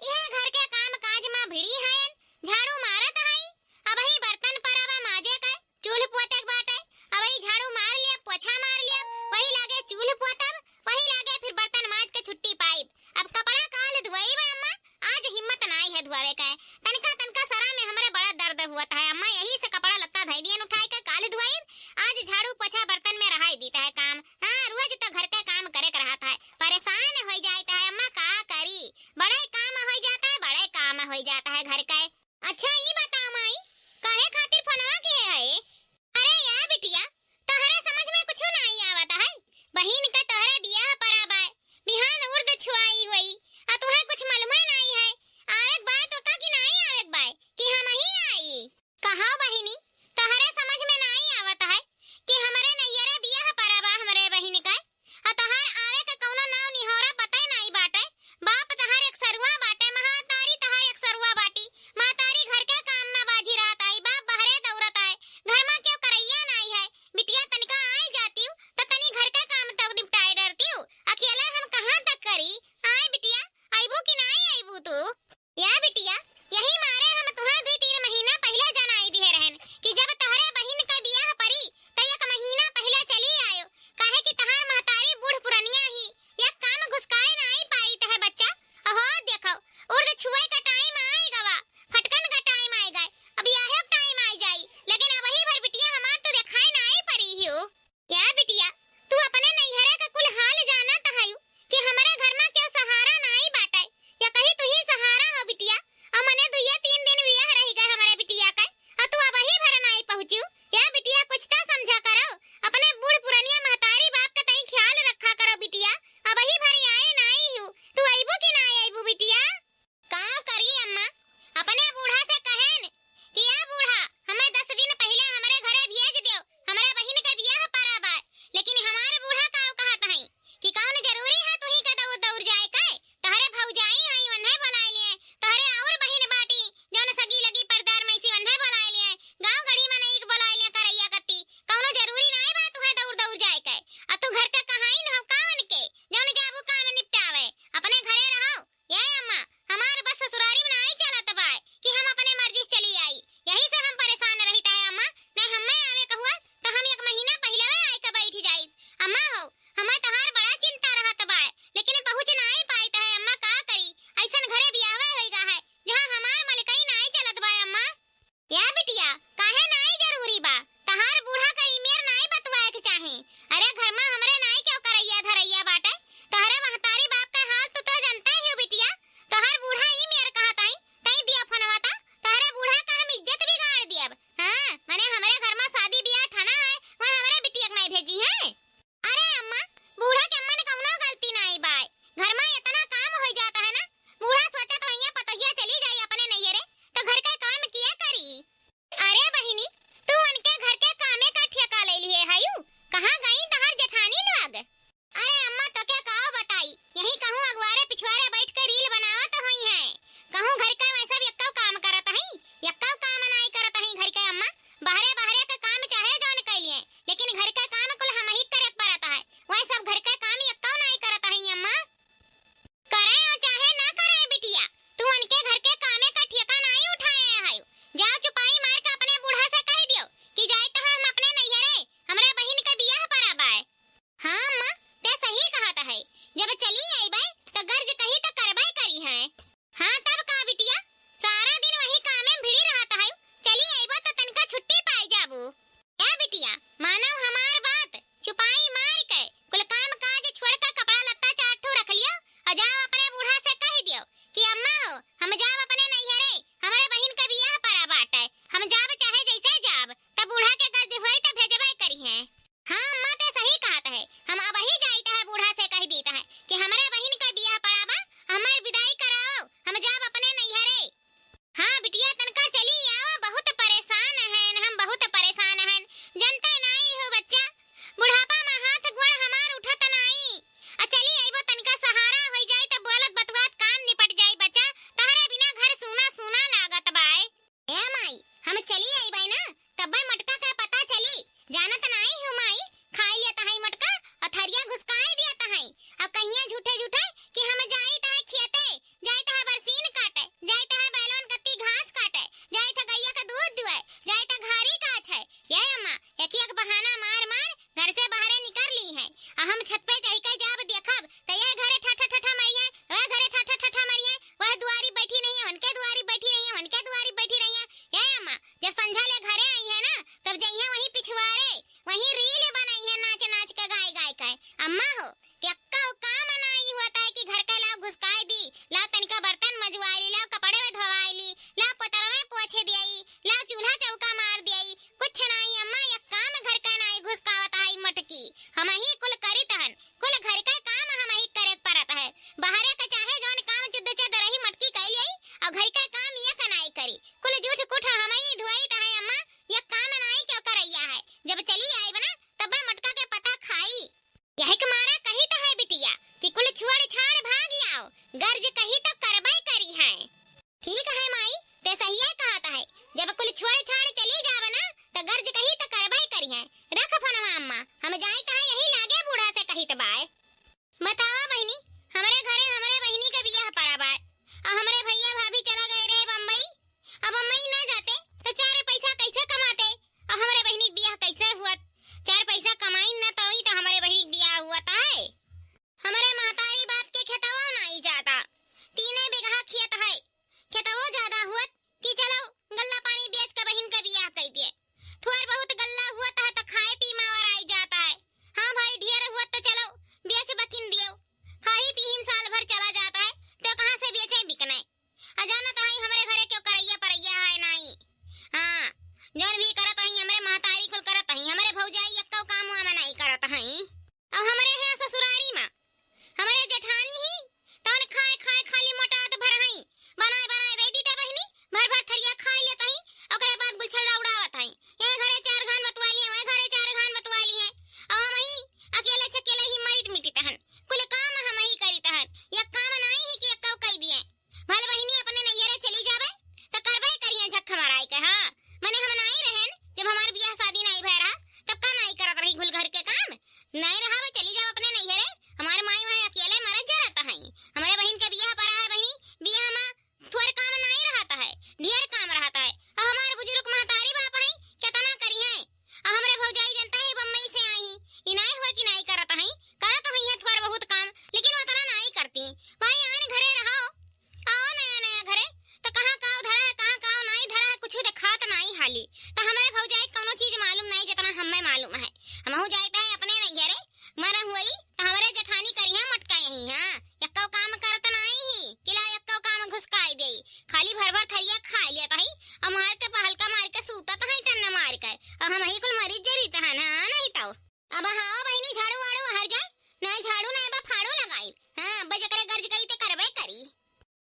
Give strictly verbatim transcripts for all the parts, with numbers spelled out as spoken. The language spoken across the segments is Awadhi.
इहे घर के काम काज मा भिड़ी हयन, झाड़ू मारत हई। अबही बर्तन परब माजे के, चूल्ह पोते के बाटे। अबही झाड़ू मार लिया, पोछा मार लिया, वही लागे चूल्ह पोतब, वही लागे फिर बर्तन माज के छुट्टी पाइब। अब कपड़ा काल धुआइब अम्मा, आज हिम्मत नाई है धुआवे के। तनका तनका सरा में हमरे बड़ा दर्द हुवत है अम्मा, यही से कपड़ा लत्ता धइ दियन उठाए के काल धुआइब। आज झाड़ू पोछा बर्तन में रहाई दीत है काम। हाँ, रोज तो घर के काम करे के रहत है, परेशान होइ जाइत है अम्मा, का करी? बड़े काम होइ जात है, बड़े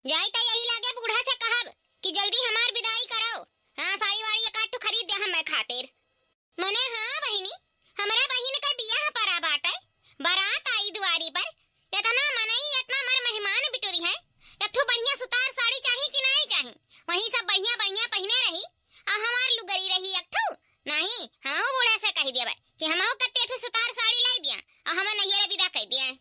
जाई त यही लागे बूढ़ा से कहब कि जल्दी हमार बिदाई करो। हाँ, साड़ी वाड़ी एक आध ठो खरीद दे हमें खातिर। मने हाँ बहिनी, हमरे बहिन के बियाह परा बाटे, बारात आई दुआरी पर, इतना मनई, इतना मर मेहमान बिटोरी है, एक ठो बढ़िया सुतार साड़ी चाही कि नाई चाही? वही सब बढ़िया बढ़िया पहिने रही, आ हमार लुगरी रही एक ठो। नाहीं, हमहू बूढ़ा से कहि देबे कि हमहू कत्ती एक ठो सुतार साड़ी लाई दिया, आ हमें नैहरे बिदा कइ दिया।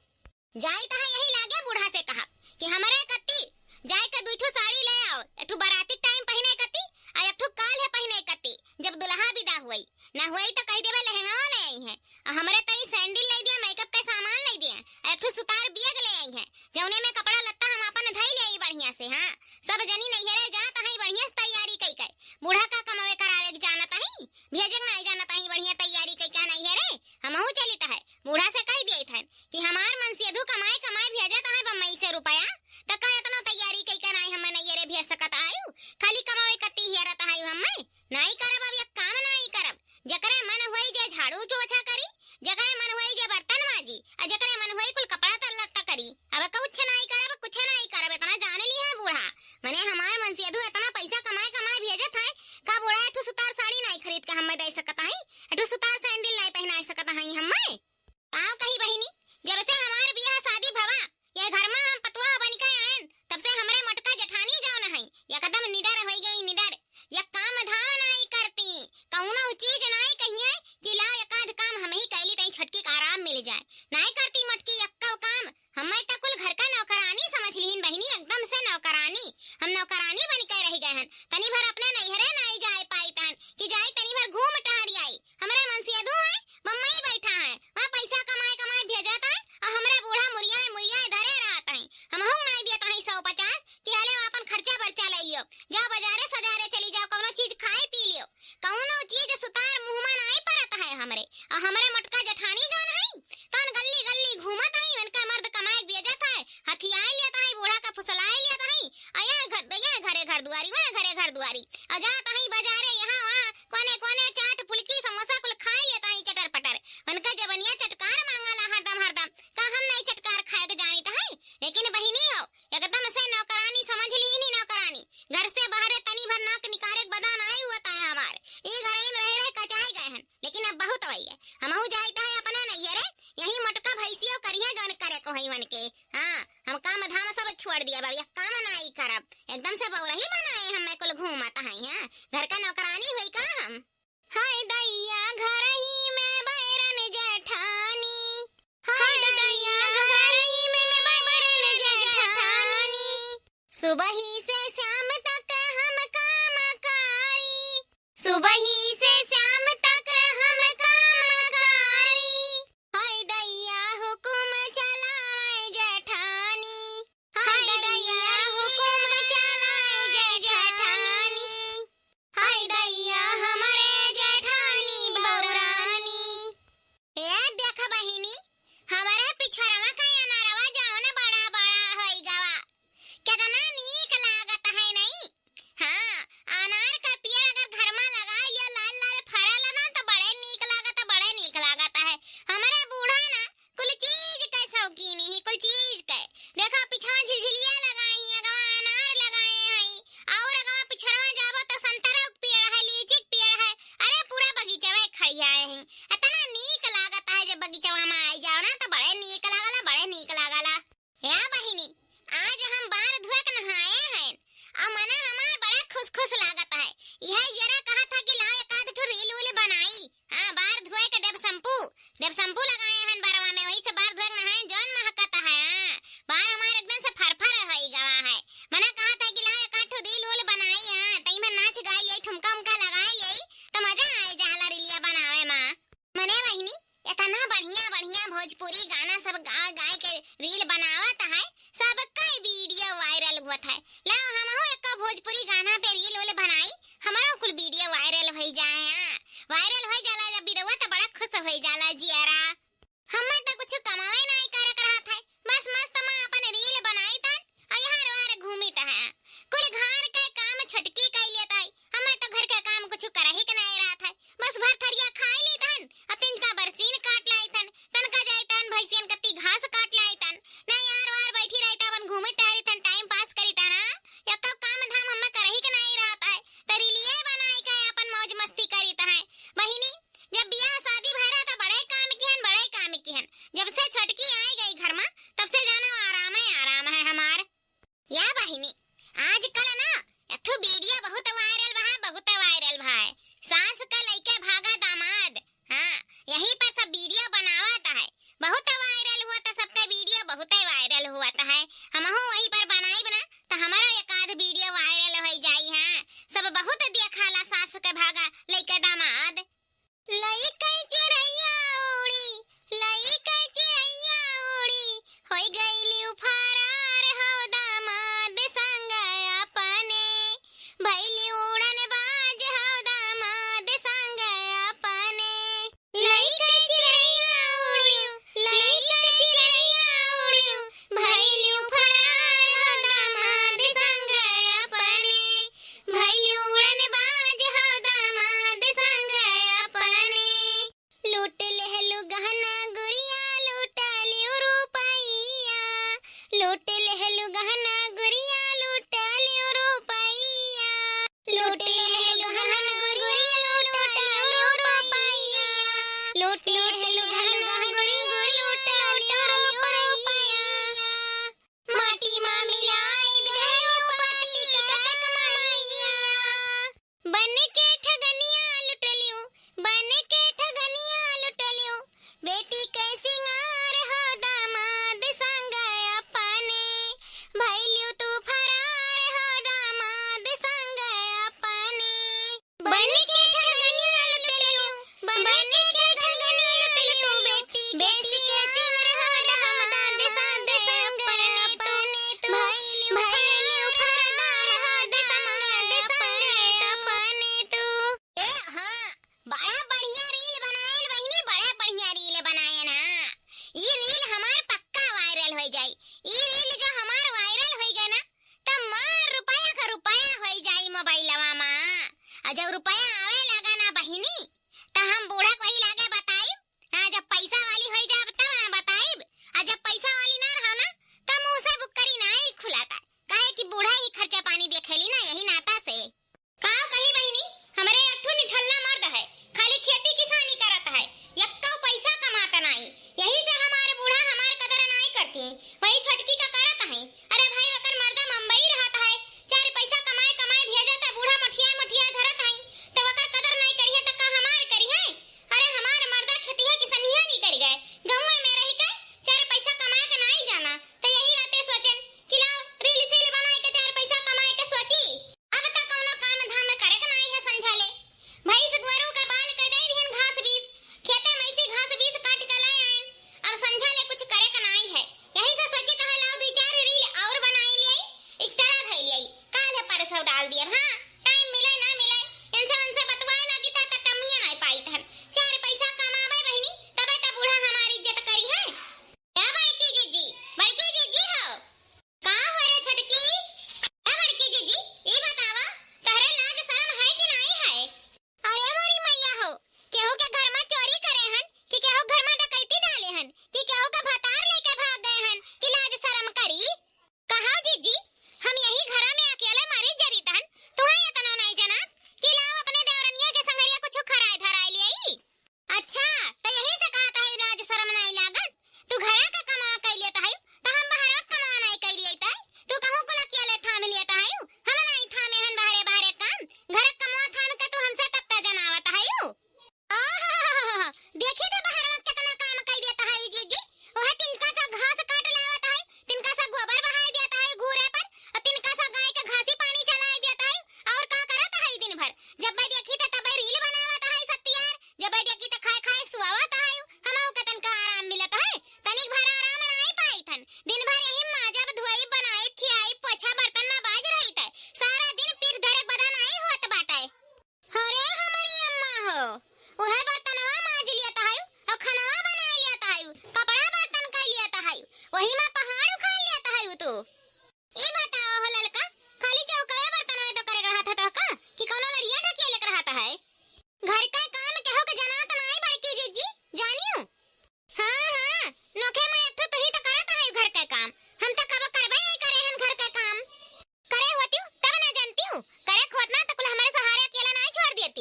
जाई तहाँ यही लागे बूढ़ा से कहा कि हमरे कत्ती जाए के दुई ठो साड़ी ले आओ, एक ठो बराती टाइम पहिने कत्ती, आ एक ठो काल है पहिने कत्ती, जब दुल्हा बिदा हुई। ना हुई त कहि देबे लहंगा ले आई है, आ हमरे तई सैंडल ले दिया, मेकअप के सामान ले दिया, आ एक ठो सुतार बैग ले आई है, जौने में कपड़ा लत्ता हम आपन धई ले आई बढ़िया से। हाँ, सब जनी नैहरे जा तहाँ बढ़िया से तैयारी कई के। बूढ़ा का कमावे करावे के जानत हई, भेजे के नाई जानत हई, बढ़िया तैयारी कई के नैहरे। हमहू चलित है, बूढ़ा से कहि दियत है कि हमार मनसेधू कमाए कमाए भेजत है बम्बई से रुपया, त का एतनो तैयारी कई के नाई हमें नैहरे भेज सकत आयु? खाली कमावे कत्ती हियरत आयु हमें? नाई करब, अब एक काम नाई करब। जकरे मन होई जे झाड़ू पोछा करी, जकरे मन होई जे बर्तन माजी, आ जकरे मन होई कुल कपड़ा त लत्ता करी। अब कुछ नाई करब, कुछ नाई करब, इतना जान ली है बूढ़ा। मने हमार मनसेधू इतना पैसा कमाए कमाए भेजत है, का बूढ़ा एक ठो सुतार साड़ी नाई खरीद के हमें दे सकत है? एक ठो सुतार सैंडल नाई पहनाए सकत है हमें? का कही बहिनी, जब से हमार बियाह शादी भवा, ये घर में हम पतोह बन के आयन, तब से हमरे मोटका जेठानी जौन है, एकदम निडर होइ गई, निडर। ये काम धाम नाई करती, कौनो चीज नाई कहिए कि लाओ एक आध काम हम ही कैली तई छोटकी का आराम मिल जाए। नाई करती मोटकी यक्को काम, हमें त कुल घर का नौकरानी समझ लिहिन बहिनी, एकदम से नौकरानी। हम नौकरानी बन के रह गए हन, तनी भर अपने नैहरे नाई जाए पाइत हन कि जाई तनी भर घूम टहरी आई। हमरे मनसेधू है, बम्बई बैठा है, वहाँ पैसा कमाए कमाए भेजत है, और हमरे बूढ़ा मुरियाए मुरियाए धरे रहत है। हमहू नाई देत है सौ पचास कि हले आपन खर्चा बर्चा ले लियो, जाओ बाजारे सजारे चली जाओ, कौनो चीज खाए पी लियो, कौनो चीज सुतार मुँह में नाई परत है हमरे। और हमरे मोटका जेठानी जौन है, तौन गल्ली गल्ली घूमत है, उनका मर्द कमाए भेजत है, हथियाए लेत है, बूढ़ा का फुसलाए लेत है, और यहाँ घर, यहाँ घरे घर दुआरी, वहाँ घरे घर दुआरी, और जात है बाजारे, यहाँ वहाँ कोने कोने चाट फुल्की समोसा कुल खाए लेत है चटर पटर। उनका जबनिया चटकार मांगला हरदम हरदम। का हम नाई चटकार खाए के जानित है? लेकिन बहिनी हो, एकदम से नौकरानी समझ ली नी नौकरानी। घर से बाहरे तनी भर नाक निकारे के बदा नाई हुआ ताए हमार। ई घरई में रह रह कचाए गए हन, लेकिन अब बहुत वही है। हमहू जाइत है अपने नैहरे, यही मोटका भैंसियो करिहे जौन करे को है उनके। हाँ, हम काम धाम सब छोड़ दिया बाबा, ये काम नाई करब। एकदम से बौरही बनाए हमें कुल घूमत है, हाँ? घर का नौकरानी हुई का हम? हाय दैया घरही में बैरन जेठानी, हाय दैया घरही में बैरन जेठानी। सुबही से शाम तक हम काम कारी, सुबही से शाम तक हम काम कारी। हाय दैया हुकुम चलाए जेठानी, हाय दैया हुकुम चलाए जेठानी। हाय दैया हमरे जेठानी बौरानी। ए देख बहिनी, हमरे पिछड़वा का अनारवा जौन बड़ा बड़ा होई गवा, केतना नीक लागत है नहीं? हाँ, अनार का पेड़ अगर घर में लगा लियो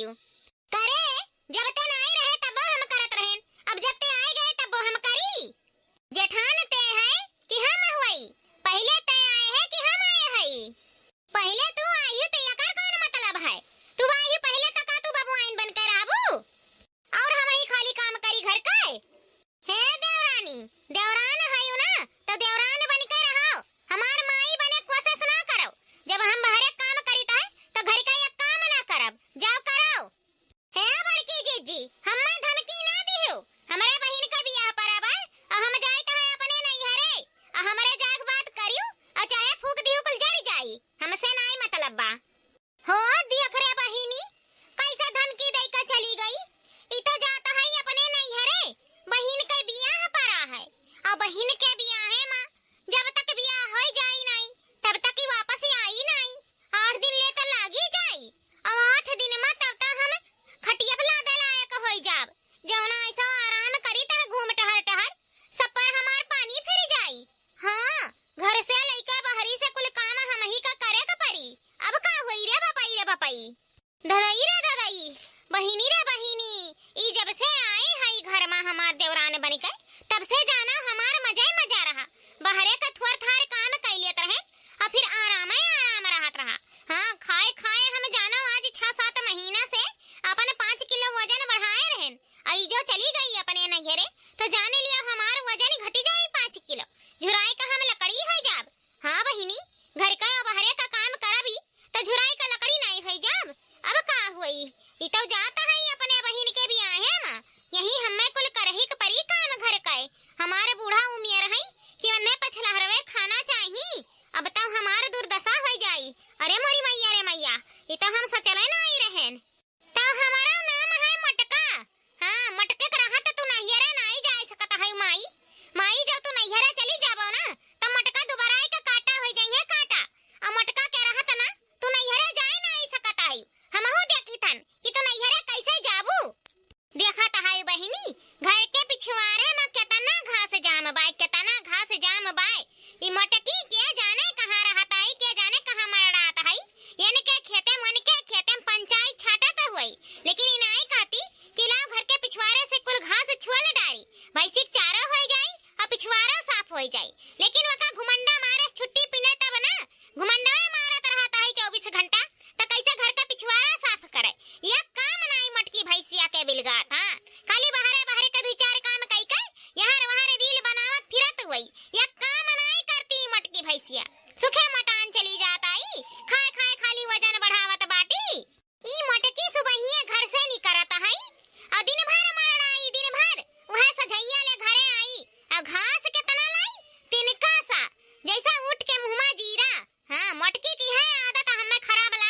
करे, जब ते नाई रहे तब हम करत रहेन, अब जब ते आए गए तब हम करी। जेठान ते है कि हम हुई, पहिले ते आए है कि हम आए हई? पहिले तू आई हू तो एकर कौन मतलब है? तू आई हू पहिले तो का तू बबुआइन बन के रहबू? और हम ही खाली काम करी घर के? हे देवरानी, देवरान हयू ना, तो देवरान बन के रहो। हमार माई बने कोशिश ना करो। जब हम बहरे काम करीत है, तो घर का एक काम ना करब। जाओ करो। हे बड़की जीजी, हम्मे धमकी ना दियो। हमरे बहिन के बियाह परब है, और हम जाइत है अपने नैहरे, और हमरे जाग बात करियो, और चाहे फूक दियो कुल जर जाई, हमसे नाई मतलब बा। हो, देख रे बहिनी, कैसे धमकी दे के चली गई। ई तो जात है अपने नैहरे, बहिन के बियाह परा है। और बहिन के बियाहे मा जब तक बियाह होई जाई नाई, तब तक ई वापस आई नाई। आठ दिन ले तो लागी जाई। और आठ दिन मा तब तक हम खटिया पे लादे लायक होई जाब। जौना ऐसा आराम करी तह घूम टहर टहर, सब पर हमार पानी फिर जाई। हाँ, घर से लइका बहरी से कुल काम हमही का करे के परी। अब का होई रे बपई रे बपई। ददई रे ददई, बहिनी रे बहिनी, ई जब से आए हई घर मा हमार देवरान बनिके, तब से जाना हमार मजा ही मजा रहा। बहरे का थोर थार काम कइ लेत रहे, और फिर आराम ही आराम रहत रहा। हाँ, खाए खाए हम जानो आज छह सात महीना से अपन पाँच किलो वजन बढ़ाए रहेन, और ई जो चली गई अपने नैहरे, तो जाने लिया हमार वजन घटी जाई पाँच किलो। झुराए का हम लकड़ी हो जाब। हाँ बहिनी, घर का और बहरे का काम करबी, तो झुराए का लकड़ी नाई होई जाब। अब का होई? ई तो जात है अपने बहिन के बियाहे मा, यही हम्मे कुल करही के परी काम घर के। हमार बूढ़ा उमियर है कि उन्हें पछलहरवे खाना चाही। अब तो हमार दुर्दशा होई जाई। अरे मोरी मैया रे मैया, ई तो हम सचले नाई रहेन। तो हमारा नाम है मटका। हाँ, मटके के रहत तू नैहरे नाई जाए सकत है माई। माई, जब तू नैहरे चली जाबो ना, तो मटका दुबराए के काटा होई जाइए काटा। और मटका के रहत ना, तू नैहरे जाए नाई सकत है। हमहू देखी थन कि तू नैहरे कैसे जाबू। देखत है बहिनी, घर के पिछवारे मा केतना घास जाम बाय, केतना घास जाम बाय। ई मटकी के जाने कहाँ रहत आई, के जाने कहाँ मरड़ात है। इनके खेते में, उनके खेते में पंचाई छाटत हुई, लेकिन ई नाई कहती कि लाओ घर के पिछवारे से कुल घास छुअल डारी, भैंसी के चारो होई जाई और पिछवारो साफ होई जाई। लेकिन वका घुमंडा मारे छुट्टी पिने तब ना, घुमंडवे मारत रहत है चउबीस घंटा, त कैसे घर के पिछवारा साफ करे? एक काम नाई मटकी भैंसिया के बिलगात, हाँ, खाली बहरे बहरे के दुई चार काम कई के यहाँ वहाँ रील बनावत फिरत हुई, एक काम नाई करती मटकी भैंसिया। सुखे मटान चली जात आई, खाए खाए खाली वजन बढ़ावत बाटी। ई मटकी सुबहिये घर से निकरत हई, और दिन भर मरड़ाई, दिन भर उहे सझैया ले घरे आई, और घास केतना लाई, तिनका सा, जैसा ऊँट के मुँह मा जीरा। हाँ, मटकी की है आदत हमें खराब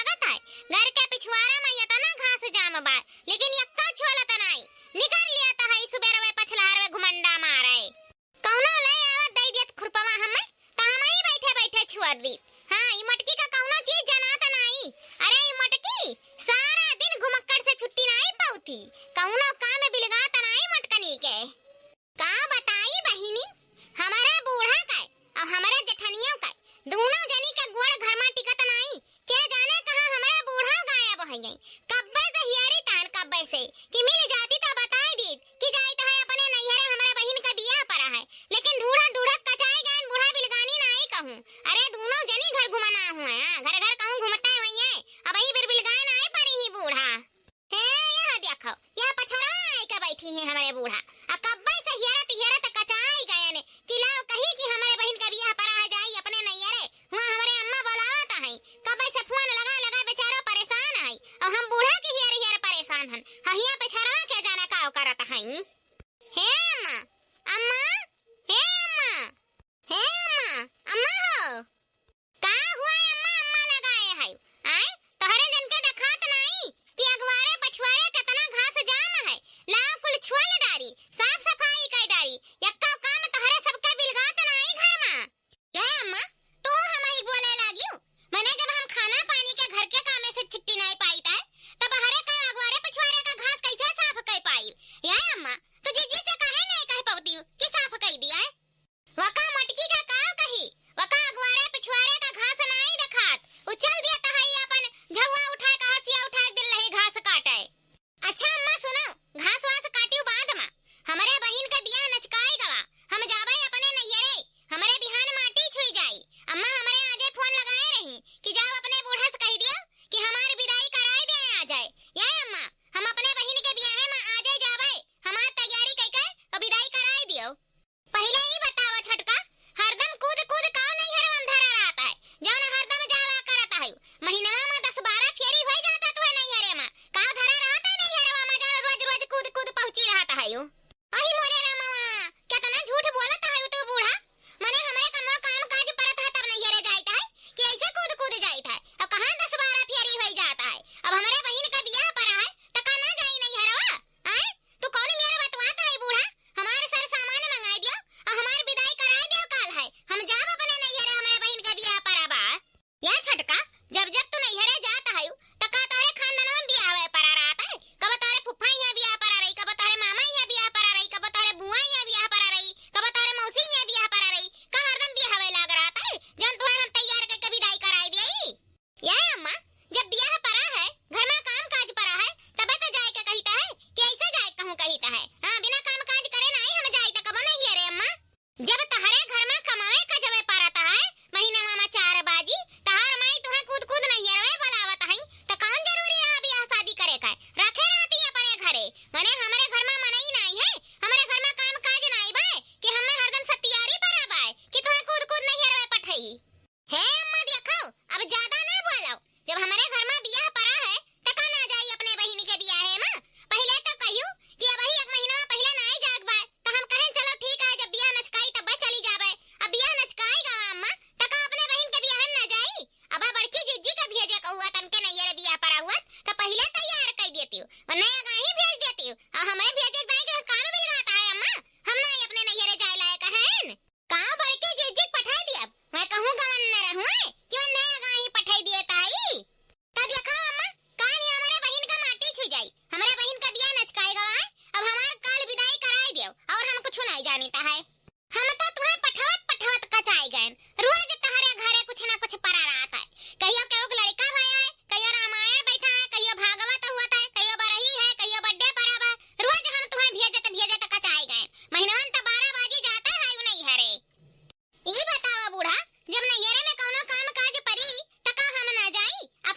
जब जब तू नैहरे जात हयू, त का तोहरे खानदानवा में बियाह होए परा रहत है? कबो तोहरे फुफ्फा हियाँ बियाह परा रही, कबो तोहरे मामा हियाँ बियाह परा रही, कबो तोहरे बुआ हियाँ बियाह परा रही, कबो तोहरे मौसी हियाँ बियाह परा रही। का हरदम बियाह होए लाग रहत है, जौन तुहैं हम तैयार कइके बिदाई कराई देई? ए अम्मा, जब बियाह परा है, घर मा काम काज परा है, तबे तो जाए के कहित है, कि ऐसे जाए कहूँ कहित है? हाँ, बिना काम काज करे नाहीं हम जाई त कबो नैहरे अम्मा। जब तहरे घर मा कमावे का जवे परत है, महीनवा मा चार बाजी, तहार माई तुहैं कूद कूद नैहरवे बोलावत हई, त कौन जरूरी रहा बियाह शादी करे का? रखे रहती अपने घरे। मने हमरे घर मा मनई नाहीं है, हमरे घर मा काम काज नाहीं बा, कि हमें हरदम सतियारी परा बा, कि तुहैं कूद कूद नैहरवे पठई। हे अम्मा देखो, अब ज्यादा ना बोलो। जब हमरे घर मा बियाह परा है, त का ना जाई अपने बहिन के बियाहे मा? पहिले त कहियो कि अबही एक महीना पहिले नाहीं जाग बा, त हम कहेन चलो ठीक है, जब बियाह नचकाई तब चली जाबे। अब बियाह नचकाई गवा अम्मा, त का अपने बहिन के बियाहे ना जाई? अब बड़की जिज्जी के भेजे के हुआ तनके नैहरे बियाह परा हुआ, त पहिले तैयार कई देती, वरना अगाही भेज देती। और हमरे भेजे के दाई के काम बिलगाता है अम्मा, हम नाहीं अपने नैहरे जाए लायक हन। का बड़की जिज्जी के पठाई दियब? मैं कहूँ गवन न रहूँ, कि वन्ने अगाही पठाई दिए ताई। त देखा अम्मा, काल ही हमरे बहिन का माटी छुई जाई, हमरे बहिन का बियाह नचकाई गवा है, अब हमार काल बिदाई कराई देव, और हम कुछ नाहीं जानित है। हम तो तुहैं पठवत पठवत कचाई गएन, रोज तहरे घरे कुछ ना कुछ परा रहत है, कहियो केहू के लड़का भया है, कहियो रामायण बैठा है, कहियो भागवत हुअत है, कहियो बरही है, कहियो birthday परब है, रोज हम तुहैं भेजत भेजत कचाई गएन। महीनवन त बारह बाजी जात है उ नैहरे। ई बतावा बूढ़ा, जब नैहरे में कौनो काम काज परी, त का हम ना जाई? आ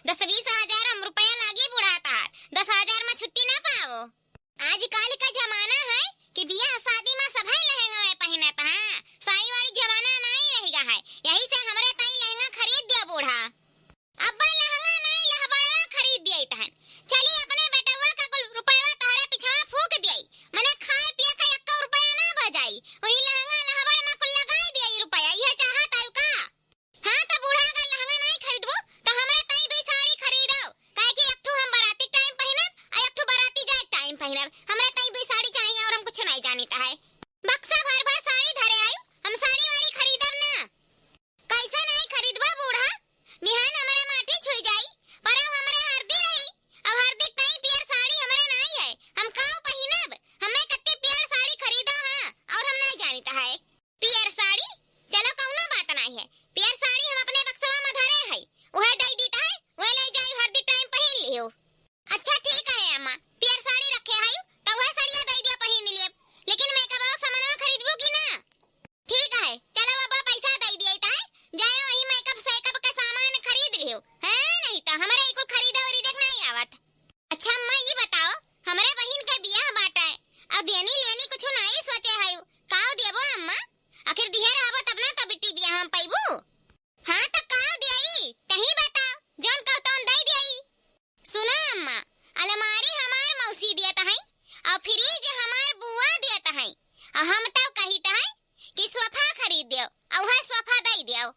दस बीस हजार हम रुपया लागी बूढ़ा तहार, दस हजार मा छुट्टी ना पाओ। आजकल का जमाना है कि बियाह शादी मा सभे लहंगा में पहिनत हैं, साड़ी वाड़ी जमाना नाई रह गा है, यही से हमरे ताई लहंगा खरीद दिया बूढ़ा। अब्बा लहंगा नाई लहबड़वा खरीद दिया तहन, चली अपने बेटवा का कुल रुपया तहरे पिछवा फूक दिया, मने खाए पिए का एक्को रुपया ना बह जाई, वही लहंगा लहबड़ मा कुल लगाई दिया रुपया, यह चाहत आयु का? हाँ, त बूढ़ा अगर लहंगा नाई खरीदबू, त हमरे ताई दुई साड़ी खरीदो, काहे कि एक ठो हम बराती टाइम पहिनब, आ एक ठो बराती जाए टाइम पहिनब। हमरे ताई दुई साड़ी चाहिए और हम कुछ नाई जानित है। बक्सा भर भर साड़ी धरे आयु, हम साड़ी वाड़ी खरीदब ना। कैसे नाई खरीदबा बूढ़ा? बिहान हमरे माटी छुई जाई, परब हमरे हरदी रही। अब हरदी ताई पियर साड़ी हमरे नाई है, हम काव पहिनब? हमें कत्ती पियर साड़ी खरीदो हाँ, और हम नाई जानित है। पियर साड़ी? चलो कौनो बात नाई है, पियर साड़ी हम अपने बक्सवा में धरे हई, उहे दई दीत है, उहे ले जाई हरदी टाइम पहिन लियो। अच्छा ठीक है अम्मा, पियर साड़ी रखे हई, त उहे सड़िया दई दिया पहिन लियब, लेकिन मेकअप का सामानवा खरीदबू कि ना? ठीक है, चलो अब्बा पैसा दई दिया ताई, जाओ वही मेकअप सेकअप का सामान खरीद लियो, है नहीं त हमरे ई कुल खरीदे उरीदे के नाई आवत। अच्छा अम्मा, ई बताओ, हमरे बहिन के बियाह बाटे, अब देनी लेनी कुछ नाई सोचे हयू, काव देबो अम्मा? आखिर दिहे रहबो तब ना तो बिट्टी बियाह में पइबू। हाँ तो काव देई, तही बताओ, जौन कहो तौन दई देई। सुना अम्मा, अलमारी हमार मौसी दियत हई, और फ्रिज हमार बुआ दियत हई, और हम तो कहित हई कि सोफा खरीद देव, और वह सोफा दई देव।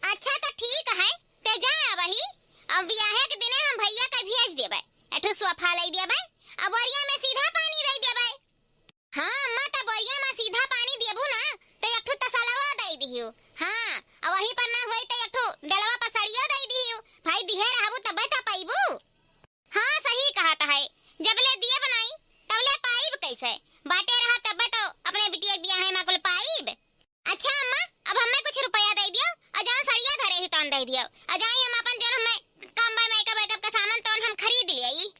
अच्छा त ठीक है, ते जा अबही, अब बियाहे के दिने हम भैया के भेज देबै, एठो सोफा लाई देबै, अब बोरिया में सीधा पानी दई देबै। हाँ अम्मा, त बोरिया में सीधा पानी देबू ना, त एक ठो तसलवा दई दिहियो। हाँ, अब वही पर ना होई त एक ठो डलवा पर सड़ियो दई दिहियो। भाई दिहे रहबू तबे त पइबू। हाँ, सही कहत है, जबले दियब नाई, तबले पाइब कैसे? बाटे रहा तबे तो अपने बिटिया के बियाहे में कुल पाइब। अच्छा अम्मा, अब हमें कुछ रुपया दे दियो, और जौन सड़िया धरे ही तौन दे दियो, और जाई हम अपन जौन हमें काम बा मेकअप वेकअप का सामान तौन हम खरीद लियाई।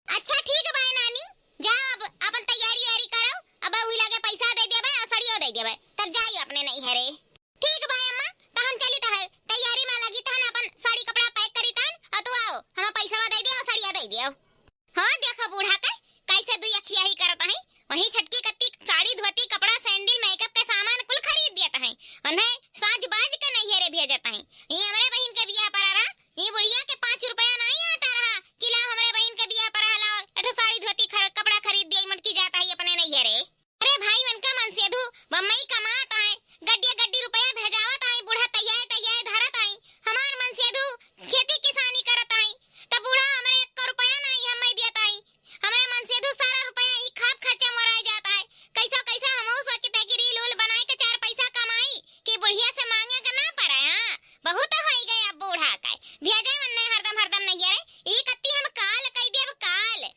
अच्छा ठीक बा नानी, जाओ अब अपन तैयारी वैयारी करो, अब वही लगे पैसा दे देबे और सड़ियो दे देबे, तब जाई अपने नैहरे। ठीक बा अम्मा, त हम चली त है, तैयारी में लगी तहन, अपन साड़ी कपड़ा पैक करी तहन, और तू आओ, हम पैसा दे दियो, सड़िया दे दियो। हाँ, देखो बूढ़ा के, कैसे दुई अखिया ही करत है, वही छटकी कत्ती साड़ी धोती कपड़ा सैंडल मेकअप के सामान कुल खरीद दियत है, उन्हें साज बाज के नैहरे भेजत है। ये हमरे बहिन के बियाह पर रहा, ये बुढ़िया के पाँच रुपया नाई आटा रहा कि ला हमरे बहिन के बियाह पर रहा, लाओ, एठो साड़ी धोती खर-, कपड़ा खरीद दिया, मटकी जात है अपने नैहरे। अरे भाई, उनका मनसेधु बम्बई कमात आए, गड्डिया गड्डी रुपया भेजावत आए, बूढ़ा तैयार तैयार धरत आए, हमार मनसेधु खेती किसानी करत आए, त बूढ़ा हमरे एक रुपया नाई हमें दियत आए, हमरे मनसेधु सारा रुपया ई खाब खर्चा मोराए जात आए। कैसा कैसा हमहू सोचते कि रील उल बनाए के चार पैसा कमाई कि बुढ़िया से मांगे के ना पड़े। हाँ, बहुत होई गए अब बूढ़ा के, भेजे उन्ने हरदम हरदम नैहरे, ई कत्ती हम काल कई देब काल।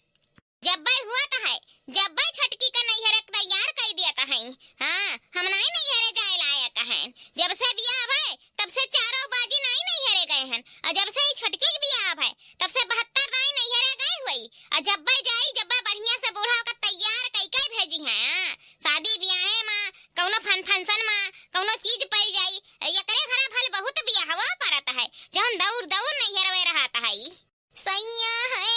जब्बे हुआ त है, जब्बे छोटकी का नैहरे के तैयार कई दिया त है। हाँ, हम नाई नैहरे जाए लायक हैं। जब से बियाह भय, तब से चारों बाजी नाई नैहरे गए हैं। और जब से ई छोटकी के बियाह भय, तब से बहत्तर नाई नैहरे गए हुई। और जब्बे जाई, जब्बे बढ़िया से बूढ़ा ओकर तैयार कई के भेजी हैं। हाँ, शादी बियाहे मा, कौनो फन-, फंक्शन मा, कौनो चीज पड़ जाई, एकरे घरे भल बहुत बियाहवा परत है, जौन दौड़ दौड़ नैहरवे रहत है। सैया है